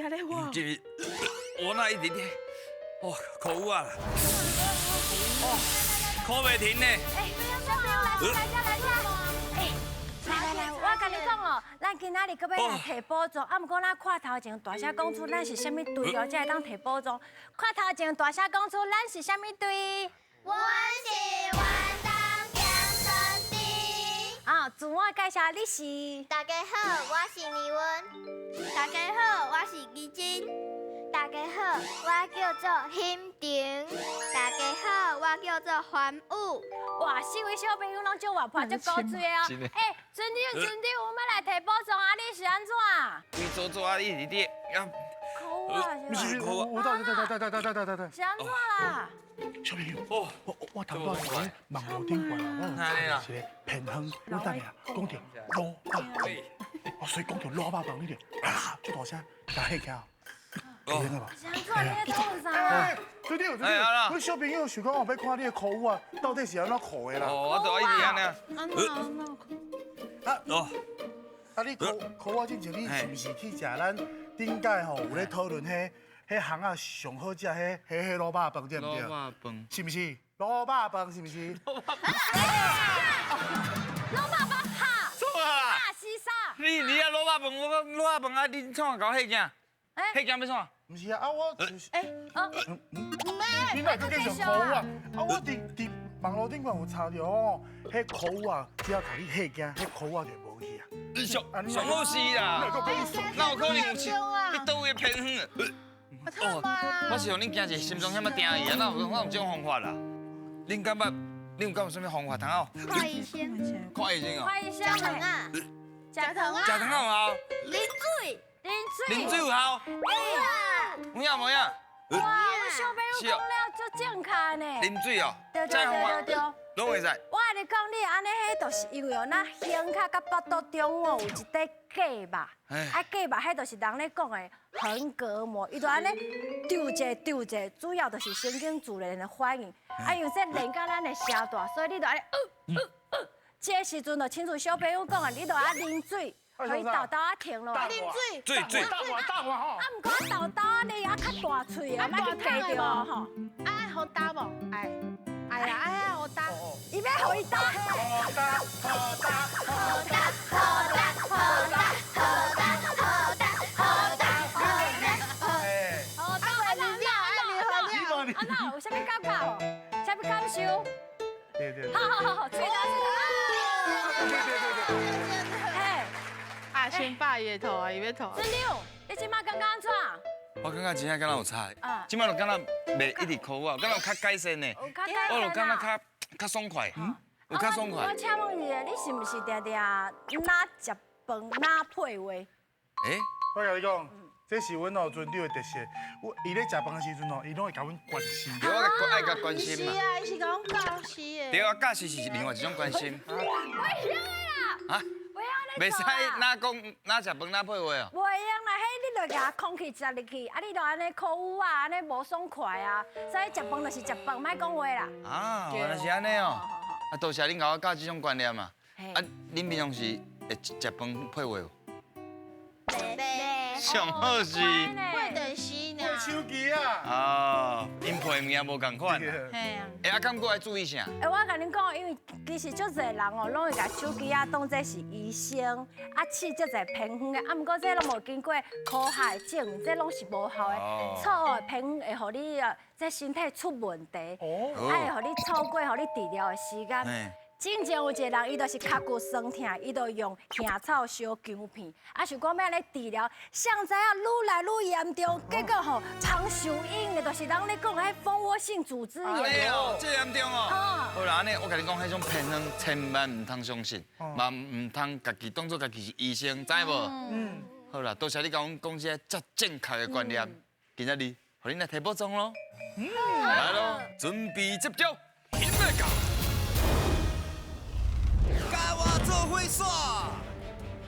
件咧我。這我那一直咧，哦，苦啊！哦，哭袂停呢。哎，小朋友來來來來來，來來來，我共你講哦，咱今仔日閣欲來提寶藏，啊，毋過咱看頭前大聲講出咱是啥物隊哦，才會當提寶藏。看頭前大聲講出咱是啥物隊？阮是元東行船隊。啊，自我介紹，你是？大家好，我是倪文。大家好，我是怡珍。大家好，我叫做欣婷。大家好，我叫做環宇。哇，四位小朋友攏足活潑，足古錐哦。欸，船長，船長，阮欲來提寶藏啊！你是按怎？規做做啊，你佇佇啊。哭啊！不是，我對對對對對對對對對。是按怎啦？小朋友，我頭拄佇咧網路頂懸啊，我有查著一個偏方，我等下講著滷肉飯，哦，所以講著滷肉飯，你就啊，足大聲，共嚇起。哦，是按怎？你咧創啥？欸，隊長，隊長，阮小朋友想講哦，欲看你的箍啊，到底是按怎箍的啦？哦，我就一直按呢。按怎按怎？啊哦，啊你箍箍我進前，你是毋是去食咱頂擺吼有咧討論彼彼巷仔上好食彼彼彼滷肉飯對毋對？滷肉飯。是毋是？滷肉飯是毋是？滷肉飯哈。錯啊！哈是啥？你啊滷肉飯，我講滷肉飯啊，你創啥共我嚇驚？嚇驚欲創啥？毋是啊，啊我就是，欸，哦，你哪閣繼續箍啊？啊我佇佇網路頂懸有查著哦，彼箍啊，只要共你嚇驚，彼箍啊就無去啊。上上好是啦，哪有可能有是？你佗位偏方啊？哦，我是予恁驚一心臟遐麼定去啊，哪有哪有這種方法啦？恁感覺恁有感覺啥物方法通好？看醫生。看醫生哦。看醫生。食糖啊。食糖啊。食糖有效。啉水。啉水。啉水有效。有影無影？哇，阮小朋友講了足正確呢。啉水哦。對對對對對。攏會使。我共你講，你按呢，彼就是因為哦，咱胸口佮腹肚中哦有一塊隔肉，啊隔肉，彼就是人咧講的橫膈膜，伊就按呢抽者抽者，主要就是神經自然的反應。啊，因為這連到咱的聲帶，所以你就按呢，這個時陣就親像小朋友講的，你就愛啉水，予伊沓沓仔停落來。啉水。水水。大碗大碗吼。啊，毋過沓沓仔你也較大喙啊，莫去加著吼。啊，予焦無？愛。哎呀，哎呀，予焦。伊欲予伊焦。予焦，予焦，予焦，予焦，予焦，予焦，予焦，予焦，予焦。哎。予焦，啊，那那啊那有啥物感覺？啥物感受？對對。好好好好，喙焦喙焦。對對對對。嘿。啊，先霸伊的頭啊，伊欲吐。船長，你這擺感覺按怎？我感覺真正敢若有差，這擺就敢若袂一直箍我，敢若有較改善呢。有較改善。我就感覺較較爽快，有較爽快。我請問一下，你是毋是定定哪食飯哪配話？欸，我共你講，這是阮哦船長的特色。我伊咧食飯的時陣哦，伊攏會共阮關心。對，我愛共關心嘛。是啊，伊是講教示的。對啊，教示是另外一種關心。袂曉的啦。啊？袂使哪講哪食飯哪配話哦。袂用啦，彼你就共空氣食入去，啊，你就按呢箍啊，按呢無爽快啊，所以食飯就是食飯，莫講話啦。啊，原來是按呢哦。啊，多謝恁共我教這種觀念啊。啊，恁平常時會食飯配話無？上好是。配電視呢。配手機啊。哦，𪜶配的物件無仝款。嘿啊。欸，啊，敢閣愛注意啥？欸，我共恁講，因為其實足濟人哦，攏會共手機仔當做是醫生，啊，試足濟偏方的，啊，毋過這攏無經過科學的證明，這攏是無效的。錯誤的偏方會予你啊，這身體出問題，啊，會予你錯過予你治療的時間。進前有一個人，伊就是尻骨酸痛，伊就用杏草燒薑片，啊，想講欲按呢治療，誰知影愈來愈嚴重，結果吼腸受影的，就是人咧講彼蜂窩性組織炎。哦，這嚴重哦。好啦，按呢，我共你講，彼種偏方千萬毋通相信，嘛毋通家己當做家己是醫生，知無？嗯。好啦，多謝你共阮講這個遮正確的觀念，今仔日，予恁來提寶藏囉。來囉，準備接招，現在到。共我做伙耍。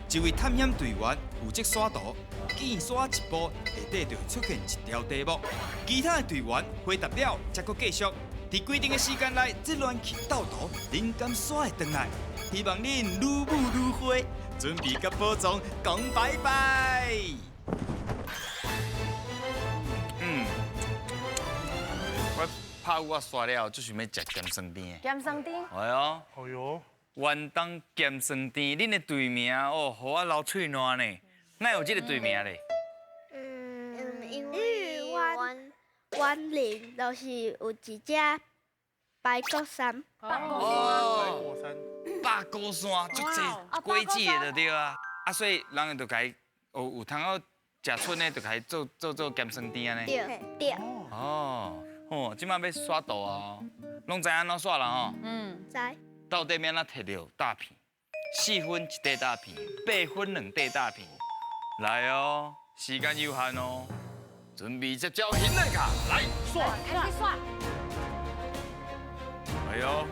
一位探險隊員負責耍圖，見耍一步，下底就會出現一條題目。其他的隊員回答了，才閣繼續。佇規定的時間內，這亂去鬥圖，恁敢耍會轉來？希望恁愈舞愈會，準備佮寶藏講拜拜。拍我刷了，就想欲食咸酸甜的。咸酸甜。哎哟，哎哟，元东咸酸甜，恁的队名哦，予我流喙澜呢。哪有这个队名咧？嗯，因为阮阮林就是有一只白骨山。白骨山。百骨山，足济果子的就对啊。啊，所以人就共有有通好食春的，就共做做做咸酸甜按呢。对对。哦，哦，这马欲刷图啊，拢知按怎刷啦吼？嗯，知。到底欲按怎提著大片？4分一块大片，8分2块大片。来哦，时间有限哦，准备接招，行来卡，来刷，开始刷。哎呦，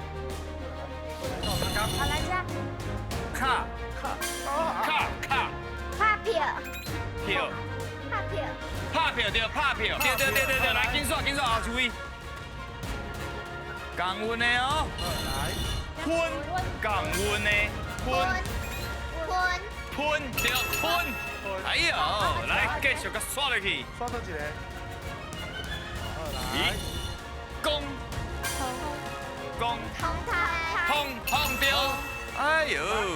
好来加。卡卡卡卡。拍票。票。拍票。拍票对，拍票。对对对对对，来紧刷紧刷，后一位。共运的哦。来。喷，共运的喷。喷。喷对喷。哎呦，来继续佮刷落去。刷佗一个。一，公。公。通通通对。哎呦。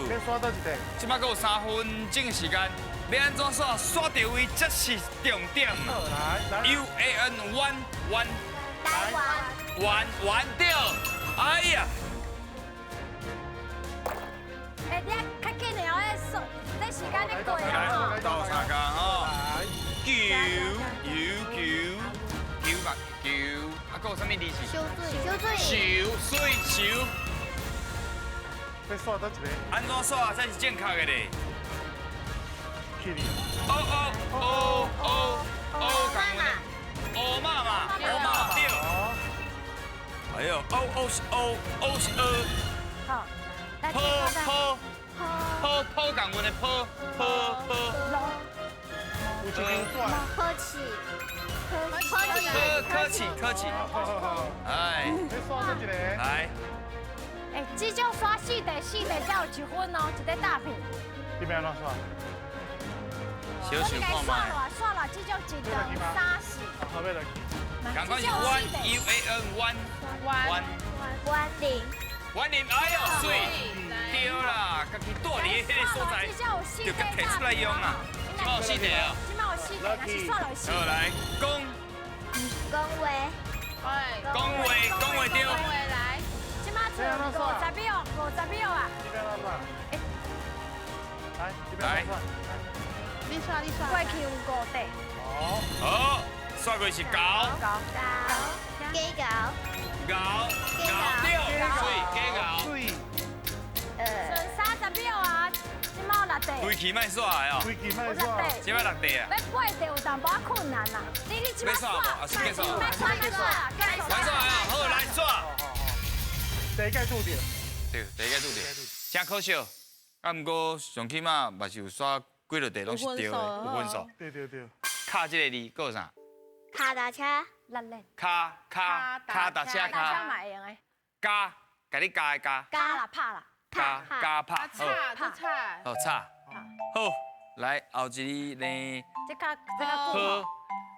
欲刷佗一个。这摆阁有3分钟的时间，欲按怎刷？刷著位才是重点。来来。 U A N 弯弯。来弯。弯弯对。哎呀。哎，你较紧的哦，这时间咧过啊吼。斗相共吼。球球球球嘛球，啊，阁有啥物字是？烧水烧水。烧水烧。欲刷佗一个？按怎刷才是正确的咧？去哩。哦哦哦哦哦，妈妈。哦妈妈，哦妈对。哎呦，哦哦是哦，哦是呃。好。坡坡坡坡共阮的坡坡坡。有一张纸。坡起。坡起。科起科起。哎。欲刷佗一个？来。哎，至少刷4块，4块才有1分哦，一块大片。你欲按怎刷？小想看觅。刷落，刷落，至少1、2、3、4。好，欲落去。共款是弯 U A N 弯弯弯零。弯零，哎呦，媠，对啦，家己住伫彼个所在，就共提出来用啊。这马有4块啊。这马有4块，若是刷落4。好，来，讲。讲话。讲话，讲话对。讲话来。这马剩50秒，50秒啊。来，来。你刷，你刷。过去有5块。好。好，刷过是九。九。加九。九。九对，媠，加九。剩30秒啊，这马有6块。规气莫刷的哦。规气莫刷。这马6块啊。欲8块有淡薄仔困难啦。你这马刷。欲刷无？啊，是继续。莫刷，莫刷，莫刷啊！好，来刷。第一届拄著。对，第一届拄著。真可惜，啊，毋过上起码嘛是有刷几落题拢是对的，有分数。对对对。卡这个字阁有啥？卡踏车。卡卡卡踏车卡。嘛会用的。加，共你加的加。加啦，拍啦。加加拍。好，擦。好擦。好，来后一个呢？这较这较久。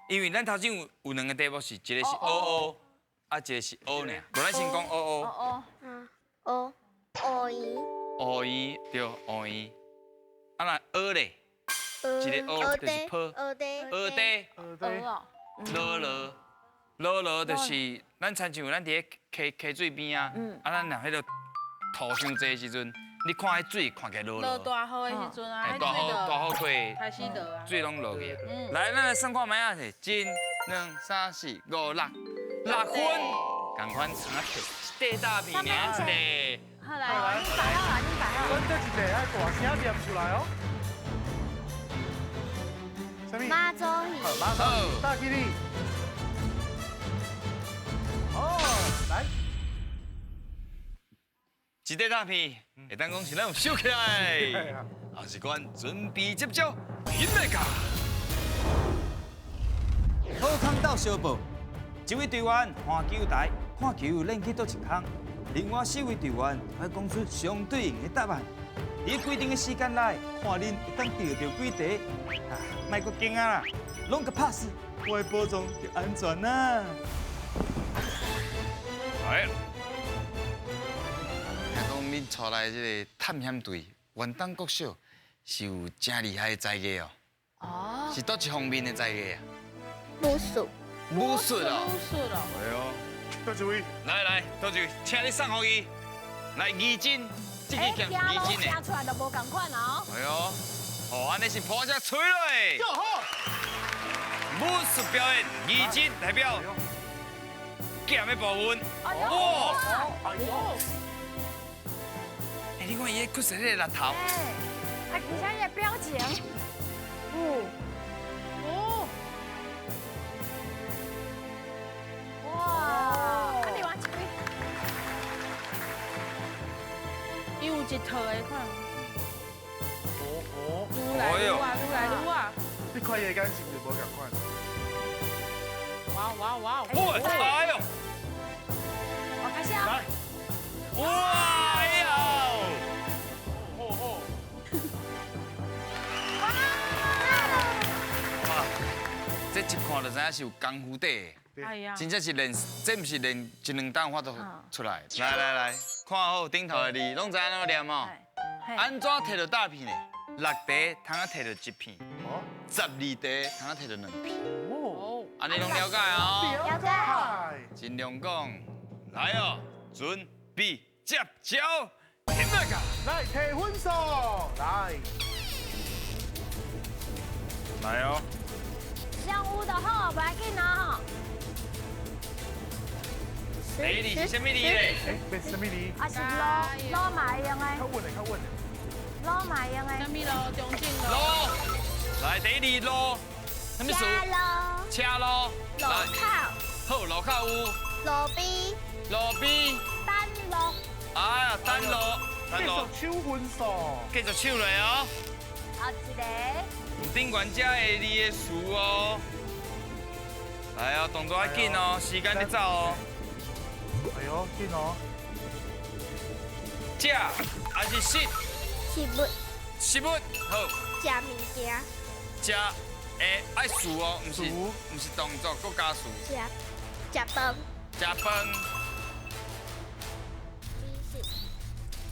因为咱头前有2个题目是一个是O O，啊一个是 O 尔。无咱先讲 O O。 O O。嗯。O O 圆。 O 圆对，O 圆。啊若 O 咧？一个 O 就是坡。蚵嗲。蚵嗲。蚵哦。落落落落就是咱亲像咱伫咧溪溪水边啊，啊咱若彼个土伤济的时阵，你看彼水看起来落落大雨的时阵啊，大雨大雨过，开始落啊，水拢落去啊。来，咱来算看觅啊，是1、2、3、4、5、6，6分，仝款通啊摕一块大片尔一块。好来，你摆好啦，你摆好。阮这一块爱大声念出来哦。啥物？妈祖鱼。妈祖鱼，大吉利。哦，来。一块大片，会当讲是咱有收起来。后一关准备接招，紧来卡。好康斗相报，一位队员看球台，看球练去佗一空；另外4位队员爱讲出相对应的答案。伫规定的时间内，看恁会当得著几题。啊，莫阁惊啊啦，拢共拍死，我的宝藏就安全啦。来。听讲恁带来这个探险队，元东国小是有真厉害的才艺哦。哦。是佗一方面的才艺啊？武术。武术哦。武术哦。哎呦，佗一位？来来，佗一位，请你送予伊。来，义珍，这个剑义珍的。行出来就无仝款哦。哎呦，哦，按呢是破只吹落。武术表演，义珍代表剑的部分。哇！哎呦！哎，你看伊彼屈势彼个力头。啊，而且伊的表情。哦。哦。哇！啊，另外一位。伊有一套的看。哦哦。愈来愈啊，愈来愈啊。你看伊的眼神就无仝款。哇哇哇！哇！哎呦！我开始啊！来。哇！哎呦！哦哦。哇！这一看就知影是有功夫底的。哎呀。真正是练，这毋是练一两担法度出来。来来来，看好顶头的字，拢知影按怎念哦？按怎摕著大片呢？6题通啊摕著1片，12题通啊摕著2片。哦，按呢拢了解哦。了解。尽量讲，来哦，准备接招，听来个。来提分数，来。来哦。上有就好，袂要紧哦。第一字是啥物字咧？哎，是啥物字？啊，是路，路嘛会用的。较稳的，较稳的。路嘛会用的。啥物路？中正路。路。来，第一字路。啥物词？车路。车路。路口。好，路口有。路边。路边。等路。哎呀，等路，等路。继续抢分数。继续抢落哦。后一个。有顶悬这个字的词哦。来哦，动作要紧哦，时间咧走哦。哎呦，紧哦！食还是食？食物。食物好。食物件。食，会爱词哦，毋是毋是动作，阁加词。食食饭。食饭。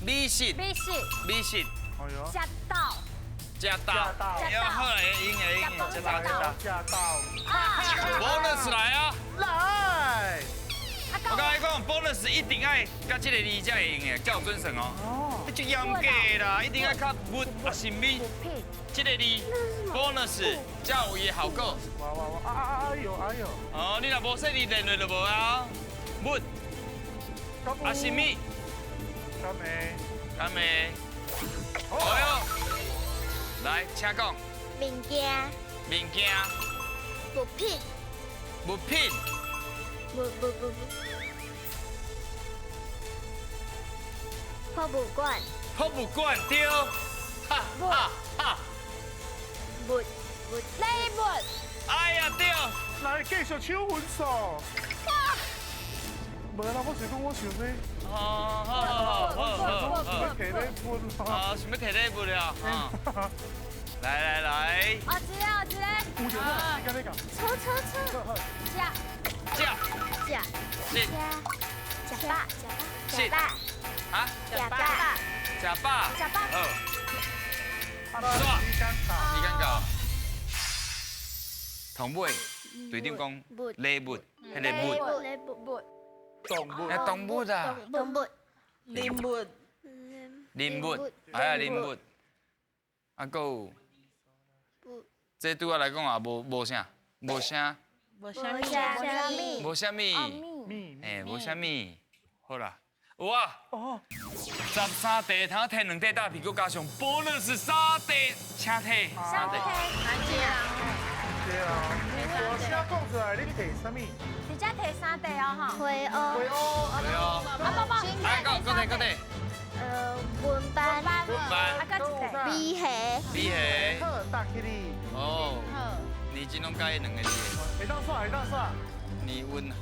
美食。美食。美食。美食。哎呦。食豆。食豆。食豆。好，会用会用。食豆。食豆。 bonus 来啊！来。我共你讲，bonus 一定爱佮这个字才会用的，才有准算哦。哦。你足严格啦，一定爱较物抑是米。这个字 bonus 才有伊的效果。哇哇哇！啊啊哎呦哎呦！哦，你若无说字练落就无啊。物，抑是米。敢会？敢会？哎呦！来，请讲。物件。物件。物品。物品。不不不不。博物馆。博物馆对。哈哈哈。物物礼物。哎呀对。来继续抢分数。哇！无啦，我是讲我想要。哦，好好好好好。想要提礼物。啊，想要提礼物了。来来来。哦，一个，一个。有就好，你讲你讲。抽抽抽。食。食。食。食。食饱，食饱。啊？食饱。食饱。食饱。好。时间到。时间到。头尾队长讲礼物，彼个物。礼物。动物。哎，动物啊。动物。人物。人物，哎呀，人物。啊，阁有。这对我来讲也无无啥，无啥。无啥物。无啥物。哎，无啥物。好啦，有啊。哦。13题，通提2块大屁股，加上 bonus 3题，请提。三题。难接啊。对啊。我先讲出来，你提啥物？直接提3题哦，吼。回哦。回哦。回哦。啊，宝宝。哎，搁搁提搁提。文班。文班。啊，搁一题。米虾。米虾。好，大起你。哦。你真拢佮意两个字。会当煞，会当煞。你温啊。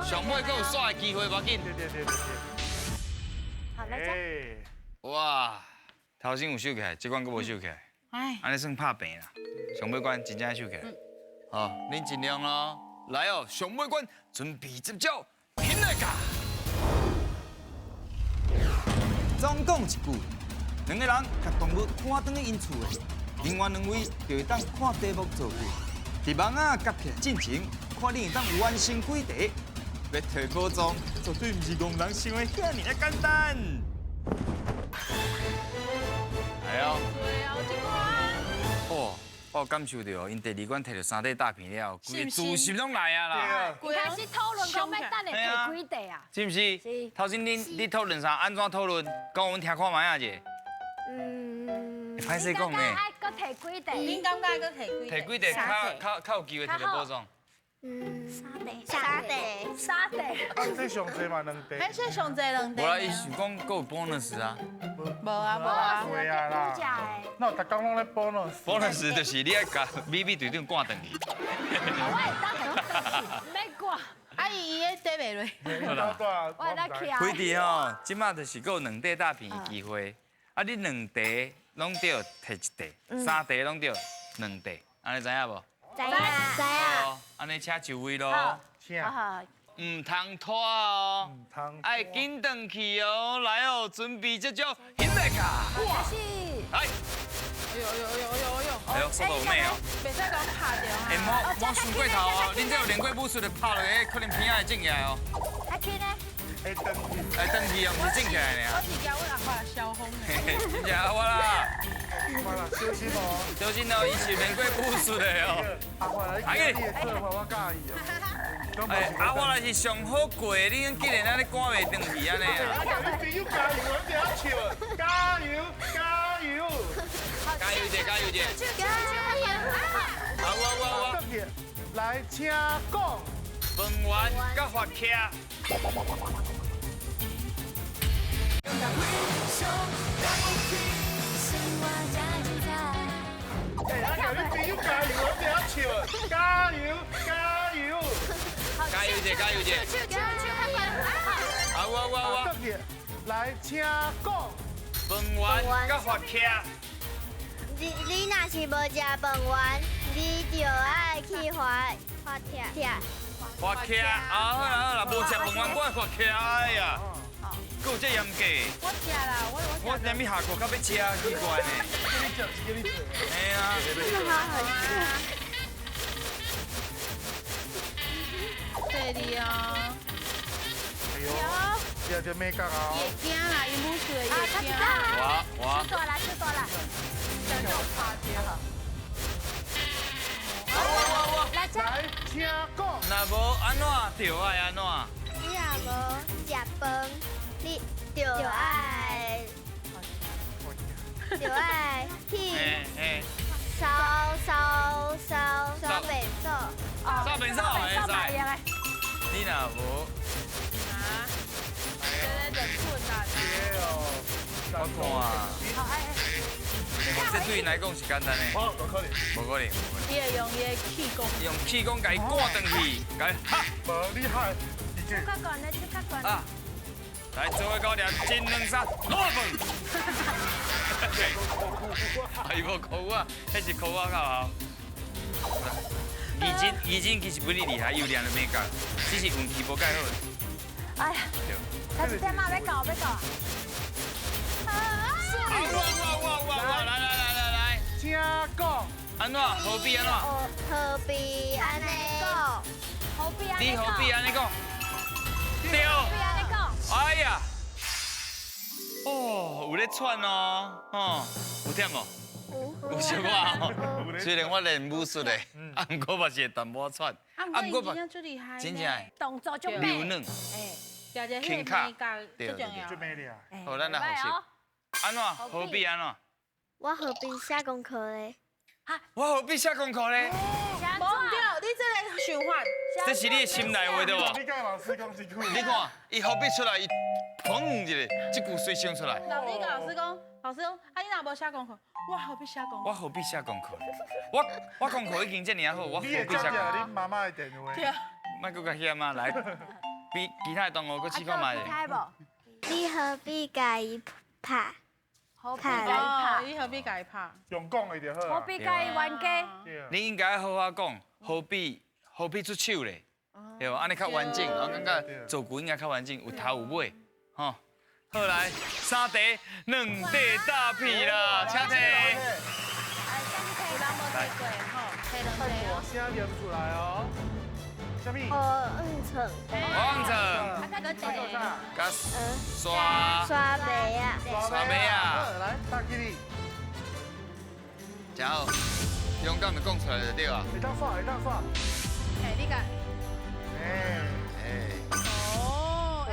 上尾阁有煞的机会，无要紧。对对对对对。好，来这。哇，头先有收起来，这关阁无收起来。哎。按呢算拍平啦。上尾关真正爱收起来。好，恁尽量咯。來哦，上尾關準備接招，起來㗎！總講一句，兩个人共動物趕轉去𪜶厝的，另外兩位就會當看題目造句。佇網仔夾起來進前，看你會當完成幾題。欲提寶藏，絕對毋是戇人想的遐爾仔簡單。來哦！哦，我有感受著𪜶第二關提著三塊大片了，規个自信攏來啊啦！開始討論講欲等下提幾塊啊？是毋是？是。頭先你討論啥？按怎討論？講阮聽看覓仔者。嗯。歹勢講呢。愛閣提幾塊？恁感覺愛閣提幾塊？提幾塊較較有機會提著寶藏？嗯，三塊。三塊。這上濟嘛兩塊。這上濟兩塊。無啦，伊想講閣有 bonus 啊。無啊無啊。袂啊啦。那逐工攏咧 bonus。 bonus 就是你愛共美美隊長趕轉去。我會當共轉去，免趕。啊伊伊咧底袂落。我會當徛。開佇吼，這馬就是閣有兩塊大片的機會。啊，你兩塊攏對，提一塊；三塊攏對，兩塊。按呢知影無？知影。知影。按呢請就位咯。請。毋通拖哦。毋通。愛緊轉去哦，來哦，準備這招，起來卡。開始。來。哎呦哎呦哎呦哎呦哎呦！哎呦，速度有慢哦。袂使共拍著啊。欸，莫莫伤過頭哦，恁這有練過武術的，拍落去可能鼻仔會腫起來哦。啊去呢？會轉去。會轉去哦，毋是腫起來爾。我是驚阮阿爸消風呢。真正阿我啦。我啦，小心哦。小心哦，伊是練過武術的哦。阿華來，你的做法我佮意哦。哎，阿我來是上好過，你竟然按呢趕袂轉去按呢啊？你朋友加油，我伫遐笑，加油加油！加油者，加油者！加油！啊我我我。來，請講。飯圓佮發徛。哎，阿強，你朋友加油，我伫遐笑，加油加油！加油者，加油者！加油！啊我我我。來，請講。飯圓佮發徛。你若是無食飯圓，你就愛去發發徛。發徛啊，好啦好啦，無食飯圓，我愛發徛哎呀，閣有這嚴格。我食啦，我我。我連物下課較欲食，奇怪呢。叫你食是叫你做。嘿啊。好好吃。细腻哦。哎呦，这就美感啊。会惊啦，伊武术的会惊。我我。手大啦，手大啦。来，请讲。若無按怎就愛按怎。你若無食飯，你就愛去掃掃掃掃便所。掃便所會使。你若無，啊，這個就困難。我看啊。這對𪜶來講是簡單的，無可能，無可能。伊會用伊的氣功，用氣功共伊趕轉去，共伊哈。無厲害，手較懸的，手較懸。啊，來做伙搞掂，金兩三，攞飯。哎，無哭啊，彼是哭啊，較好。義珍其實比你厲害，伊有練了美感，只是運氣無蓋好。哎呀，開始點啊？欲到，欲到。哇哇哇哇哇！來來來來來，請講。按怎？何必按怎？何必按呢講？何必按呢講？你何必按呢講？對。何必按呢講？哎呀！哦，有咧喘哦，哦，有忝無？有小可哦。雖然我練武術的，啊，毋過嘛是會淡薄仔喘。啊，毋過嘛真正足厲害。真正。動作足柔軟。哎。輕卡。對對對。足美麗啊。好，咱來學習。按怎？何必按怎？我何必寫功課咧？我何必寫功課咧？無對，你這個想法，這是你的心內話對無？你共老師講這句。你看，伊何必出來，伊砰一个，這句隨想出來。老你共老師講，老師講，啊你若無寫功課，我何必寫功課？我何必寫功課？我功課已經這爾好，我何必寫功課？你媽媽的電話。對。莫閣較險啊！來，比其他的同學閣試看覓。你何必共伊拍？何必共伊拍？你何必共伊拍？用講的就好。何必共伊冤家？你應該好好講，何必何必出手咧？對無？按呢較完整，我感覺做久應該較完整，有頭有尾，吼。好來，三題兩塊大皮啦，請提。有人無提過吼，提兩塊哦。聲念出來哦。啥物？烏黃層。烏黃層。啊，再閣一個。佮沙。沙麥仔。沙麥仔。來，大吉利。真好，勇敢的講出來就對啊。會當刷，會當刷。哎，你講。哎。哎。哦，哎。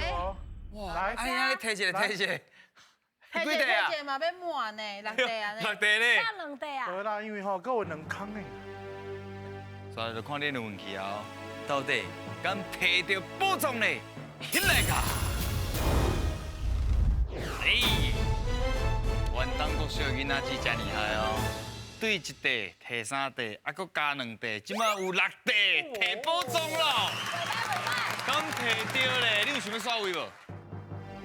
哇，來，哎呀，你提一個，提一個。提一個，提一個嘛，欲滿呢，六塊啊。六塊咧。差兩塊啊。對啦，因為吼，閣有兩空呢。所以就看你的運氣啊，到底敢提著寶藏呢？起來噶！哎，元東國小囡仔真正厲害哦。對一塊提三塊，啊，閣加兩塊，這擺有六塊提寶藏咯。敢提著咧？你有想欲刷位無？無。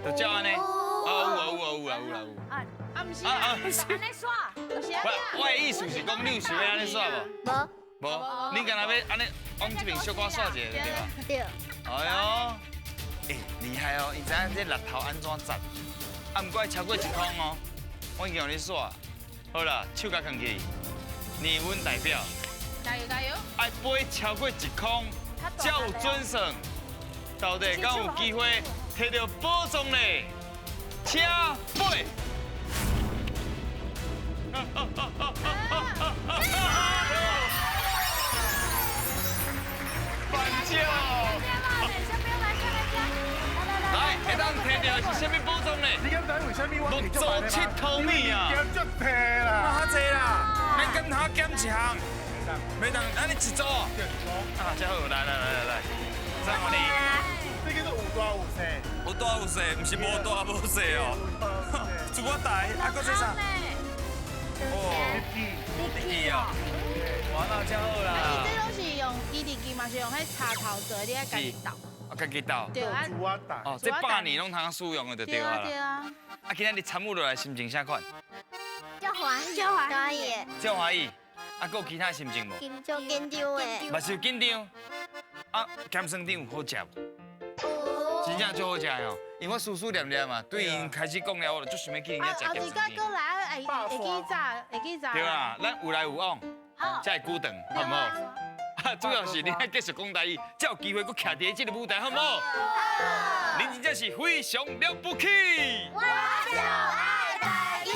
就照按呢？哦，有啊有啊有啦有啦有。啊啊，毋是啊，毋是按呢刷。我的意思是講，你有想欲按呢刷無？無。無，你敢若欲按呢往這邊小可刷一下對吧？對。哎喲，欸，厲害哦！伊知影這六頭按怎紮，啊，毋過超過一空哦，我已經予你刷。好啦，手共囥起，年阮代表，加油加油！愛飛超過一空，才有準算。到底敢有機會提著寶藏呢？請飛！反叫！來，會當提著是啥物寶藏呢？你敢知為啥物我六組七頭米啊！減足濟啦！較濟啦，免減他減一項，袂當按呢一組。啊，真好，來來來來來，讚予你。這叫做有大有細。有大有細，毋是無大無細哦。煮我大，啊，閣這啥？哦，日記啊，哇，那真好啦。啊，伊這攏是用伊日記嘛，是用彼茶頭做，你愛家己鬥。啊，家己鬥。對啊。煮我大。哦，這百年攏通使用的就對啊。對啊。啊，今仔日參與落來心情啥款？足歡喜，足歡喜。足歡喜。啊，閣有其他心情無？緊張緊張的。嘛是有緊張。啊，鹹酸甜有好食無？有。真正足好食的哦，因為我思思念念嘛，對𪜶開始講了，我就足想欲去𪜶遐食鹹酸後一個來會記早，會記早。對啊，咱有來有往，才會久長，好毋好？啊，主要是你愛繼續講台語，才有機會閣徛佇這個舞台，好毋好？好。恁真正是非常了不起。我就愛台語。